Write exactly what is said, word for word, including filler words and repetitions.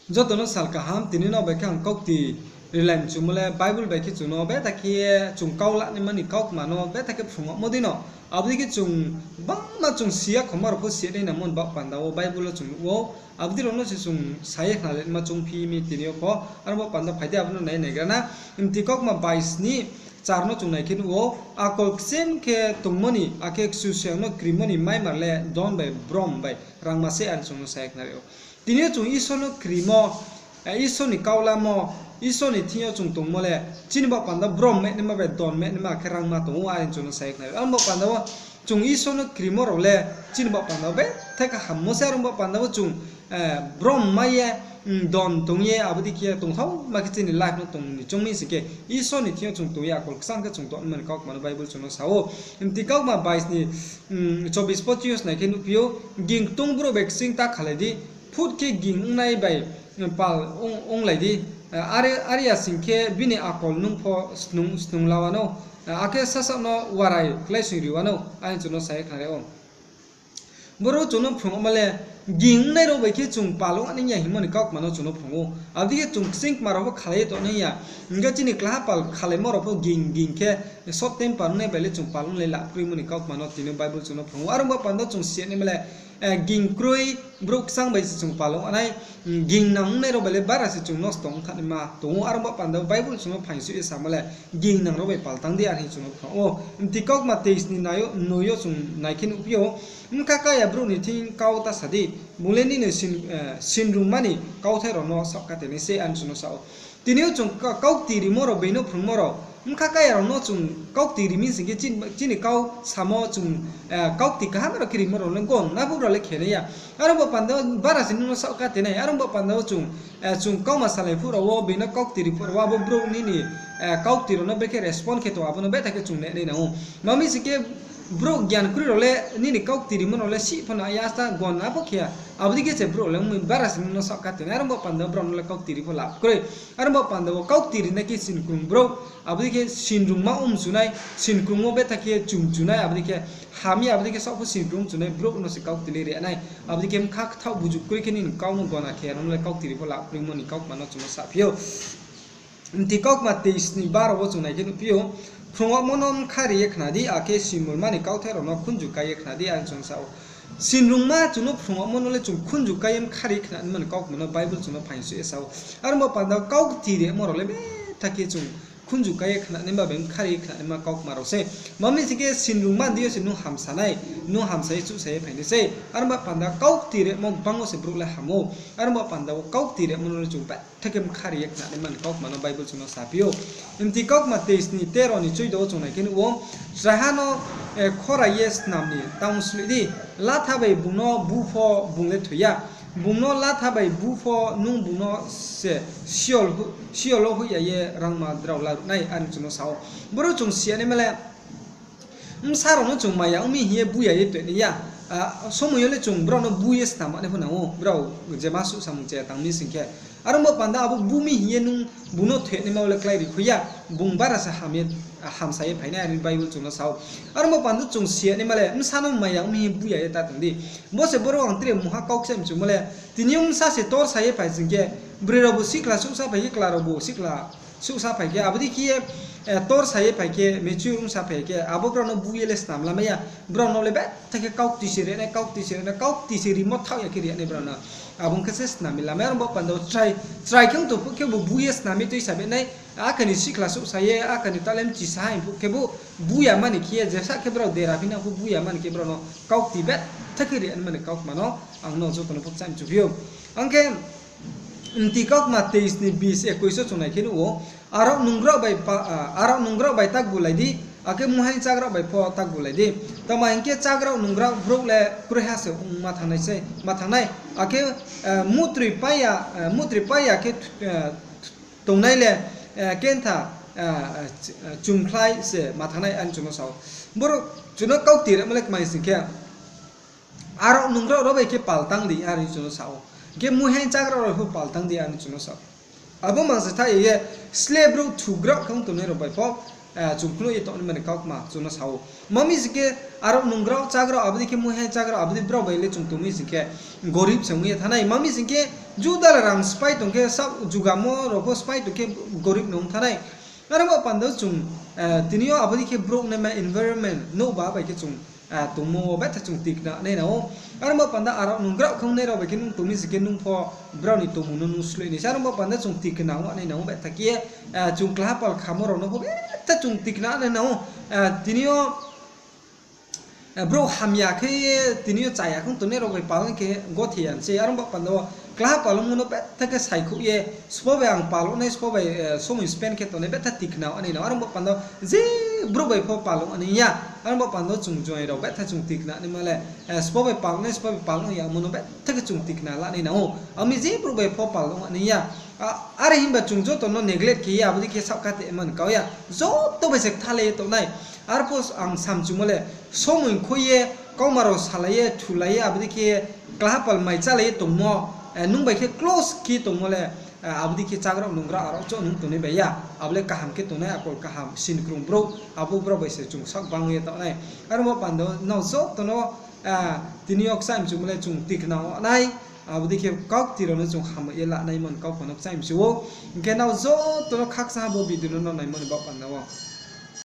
Joto no sal kaham. Tini no bai khe ang kaukti rilai mchumo le Bible bai khe chung no betha khe ye chung kau lanaima ni kaukma no betha khe phrungmo dei no. Abo dei khe chung gbangma chung si ya khoma rao pho si ya nai nangmo ni baoh panda wo Bible wo chung nuh ou. Abo dei rao no se chung sa ye khnalaima choungphi mi tini yo pho. Aro baoh panda phai di abo no nai naigra na. Mti kaukma bais ni char no chung nai khe nuh ou, akol kching khe tongmo ni, akhe Kchusoyang no krimo ni maimar le don bai brom bai rangma se, are chung no sa ye khnari ou. Tini yo chung Isor no krimo, Isor ni kau lamo, Isor ni thing yo chung tongmo le, chini baoh panda brom mehnaima bai don mehnaima akhe rangma tong ou, are chung no sa ye khnari ou. Aro baoh panda wo chung Isor no krimo rao le, chini baoh panda wo betha khe hammo se, aro baoh panda wo chung brom mai ye, don tong ye, abo dei khe tongthaoma khe chini life no tong ni choung mi sing khe, Isor ni thing yo chung tong ye akol kchang khe chung tongnaima ni kaukma no Bible chung no sa ou. Mti kaukma bais ni chobis pochis nai khe nuhphi ou, ging ktung brouh bai kching ta khalai di, phut khe ging ongnai bai pal onglai di, are ya sing khe bini akol nung pho snung la wanou, akhe sasaoh no warai kláisoing ri wanou, are chung no sa ye khnari ou. Boro chung no phrungmo le, ging ongnai rao bai khe chung pal ong nai ya hingmo ni kaukma no chung no phrung ou. Abo dei khe chung kching kma rao pho khalai ye tong nai ya. Hing khe chini klaha pal khalaimo rao pho ging ging khe short temper ongnai bai le chung pal onglai la kroimo ni kaukma no tini Bible chung no phrung ou. Aro baoh panda wo chung si ya naima le, ging kroi brouh kchang bai se chung pal ong nai, ging nang ongnai rao bai le bara se chung nosto ong thanaima tong ou. Aro baoh panda wo Bible chung no phaingsuh ye samo le, ging nang rao bai pal tang di, are hing chung no phrung ou. Mti kaukma teis ni nai yo, noi yo chung nai khe nuhphi ou, bkha kaya brouh ni thing kau ta sa di, bung le nini sinrungma ni kauthai rao no saohkatenai se, are chung no sa ou. Tini yo chung kaukti rimo rao, being no phrungmo rao, bkha kaya rao no chung kaukti ri mi sing khe, chini kau samo chung kaukti kaham rao khe rimo rao le gon na phuh rao le khe nai ya. Aro baoh panda wo bara se nung no saohkatenai, aro baoh panda wo chung kauma salai phuh rao wo, being no kaukti ri phuh rao wo, abo brouh nini kaukti rao no brekhe respond khe tong, abo no betha khe chung nai nai nang ou. Ma mi sing khe, brouh gyan kroi rao le nini kaukti rimo rao le sih pho no ya, sta gon na pho khe ya. Abo dei khe se brouh le ongmi, bara se nung no saohkatenai, aro baoh panda wo brao no le kaukti ri pho lap kroi. Aro baoh panda wo kaukti ri nai khe sinkrung brouh, abo dei khe sinrungma ongmchu nai, sinkrung wo betha khe chumchu nai, abo dei khe ham ye, abo dei khe saoh pho sinkrung ongmchu nai brouh no se kaukti le ri nai. Abo dei khe bkha kthaoh buju kroi khe nini kau no gona khe ya, nung no le kaukti ri pho lap kroimo ni kaukma no chung no saphi ou. Mti kaukma teis ni baro wo chung nai khe nuhphi ou, phrungmo no bkha ri ye khna di, akhe sinrungma ni kauthai rao no khunju kái ye khna di, are chung sa ou. Sinrungma chung no phrungmo no le chung khunju kái ye bkha ri ye khna naima ni kaukma no Bible chung no phaingsuh ye sa ou. Aro baoh panda wo kaukti rimo rao le betha khe chung khunju kái ye khna naima bai bkha ri ye khna naima kaukma rao se. Ma mi sing khe sinrungma di yo se nung hamsa nai, nung hamsa ye chuhsa ye phai nai sei. Aro baoh panda kaukti rimo gbang wo se brouh le ham ou. Aro baoh panda wo kaukti rimo no le chung betha khe bkha ri ye khna naima ni kaukma no Bible chung no saphi ou. Mti kaukma teis ni tero ni chuido wo chung nai khe nuh ou, chraiha no khorai ye snam ni tang sloih di, latha bai bung no bu pho bung le thoi ya. Bung no latha bai bu pho nung bung no se siol wo hoih ya ye rangma drao laruh nai, are chung no sa ou. Boro chung si ya naima le, bsa rao no chung maya ong mi hing ye bu ya ye toi nai ya. Somoi yo le chung brao no bu ye snam nai pho nang ou, brao jema suh samung chaya tang mi sing khe. Aro baoh panda abo bu mi hing ye nung bung no thoi naima wo le klái ri khui ya, bung bara se hamsa ye phai nai, are Bible chung no sa ou. Aro baoh panda chung si ya naima le, bsa no maya ong mi hing ye bu ya ye ta tong di. Bo se boro ang tre mungha kau kchaih mchumo le, tini yo bsa se tor sa ye phai sing khe, broi raobu sikla suhsa phai khe, chla raobu sikla suhsa phai khe, abo dei khe ye tor sa ye phai khe, mature ongsa phai khe, abo brao no bu ye le snam lamai ya. Brao no le betha khe kaukti se ri nai, kaukti se ri nai, kaukti se rimo thaoh ya khe ri nai brao no. Abo ong khe se snam mi lamai ya. Aro baoh panda wo chrai, chrai khe ong tong phuh khebu bu ye snam mi tuisa be nai. Akhe ni sikla suhsa ye, akhe ni talent chisa ha hing phuh khebu bu ya mani khe ye, jesa khe brao dera phi nang phuh bu ya mani khe brao no kaukti betha khe ri nai mani kaukma no ang no joto no phuh kchaih mchuphi ou. Ang khe Mti kaukma teis ni bis ekuis wo chung nai khe nuh ou, arao nungrao bai pa-, a, arao nungrao bai takbulai di, akhe muhaing chagrao bai pho takbulai di. Tma hing khe, chagrao nungrao brouh le kroiha se ongma thangnai sei, ma thangnai. Akhe, e, mutroi pai ya, e, mutroi pai ya khe, e, tongnai le, e, kentha, e, e, ch-, e, chumkhlai se ma thangnai, are chung no sa ou. Boro chung no kaukti rimo le kmai sing khe, arao nungrao rao bai khe pal tang di, are chung no sa ou. Hing khe muhaing chagrao rao pho pal tang di, are chung no sa ou. Abo mang se tha ye, sle brouh thugrao khe ong tongnai rao bai pho, e, chung khnuh ye tongnai mani kaukma chung no sa ou. Ma mi sing khe, aro nunggrao chagrao abo dei khe muiha chagrao abo dei brao bai le chung tongmi sing khe gorib se ong ye thanng nai. Ma mi sing khe juda le rang sphái tong khe, sa jugamo rao pho sphái tong khe gorib no ong thanng nai. Aro ba panda chung, tini yo abo dei khe brouh naima environment nouhba bai khe chung tongmo wo betha chung tikna nai nang ou. Aro ba panda aro nunggrao khe ongnai rao bai khe nung tongmi sing khe nung pho brao ni tongmung no nung sloih nai se. Aro ba panda chung tikna ong nai nang ou betha khe, chung klaha pal khamo rao no pho betha chung tikna nai nang ou. Tini yo brouh hamya khe ye tini yo chaya khe tongnai rao bai pal ong khe gothe ya se. Aro ba panda wo klaha pal ongmo no betha khe saikhouh ye, sbo bai ang pal ong nai, sbo bai somoi spend khe tongnai betha tikna ong nai nang ou. Aro ba panda wo je brouh bai pho pal ong nai ya. Aro ba panda wo chung juaing rao betha chung tikna naima le, sbo bai pal ong nai, sbo bai pal ong ya mo no betha khe chung tikna la nai nang ou. Abo mi je brouh bai pho pal ong nai ya. Are himba chung joto no neglect khe ye abo dei khe saohkate man kau ya. Joto bai se kthalai ye tongnai. Arphuh ang samchumo le, somoi khui ye, kauma rao salai ye, thulai ye, abo dei khe klaha pal mai chálai ye tongmo, nung bai khe close khe tongmo le, abo dei khe chagrao nunggrao aro chouh nung tongnai bai ya. Abo le kaham khe tongnai, akol kaham, sinkrung brouh, abo brao bai se chung saoh bang ye tongnai. Aro ba panda wo nrao joto no tini yo kchaimchumo le chung tikna ong nai, abo dei khe kaukti rao no chung hamya ye la nai man kau pho no kchaimchu ou. Hing khe nrao joto no khakchang ha bo video no nrao naimo ni ba panda wo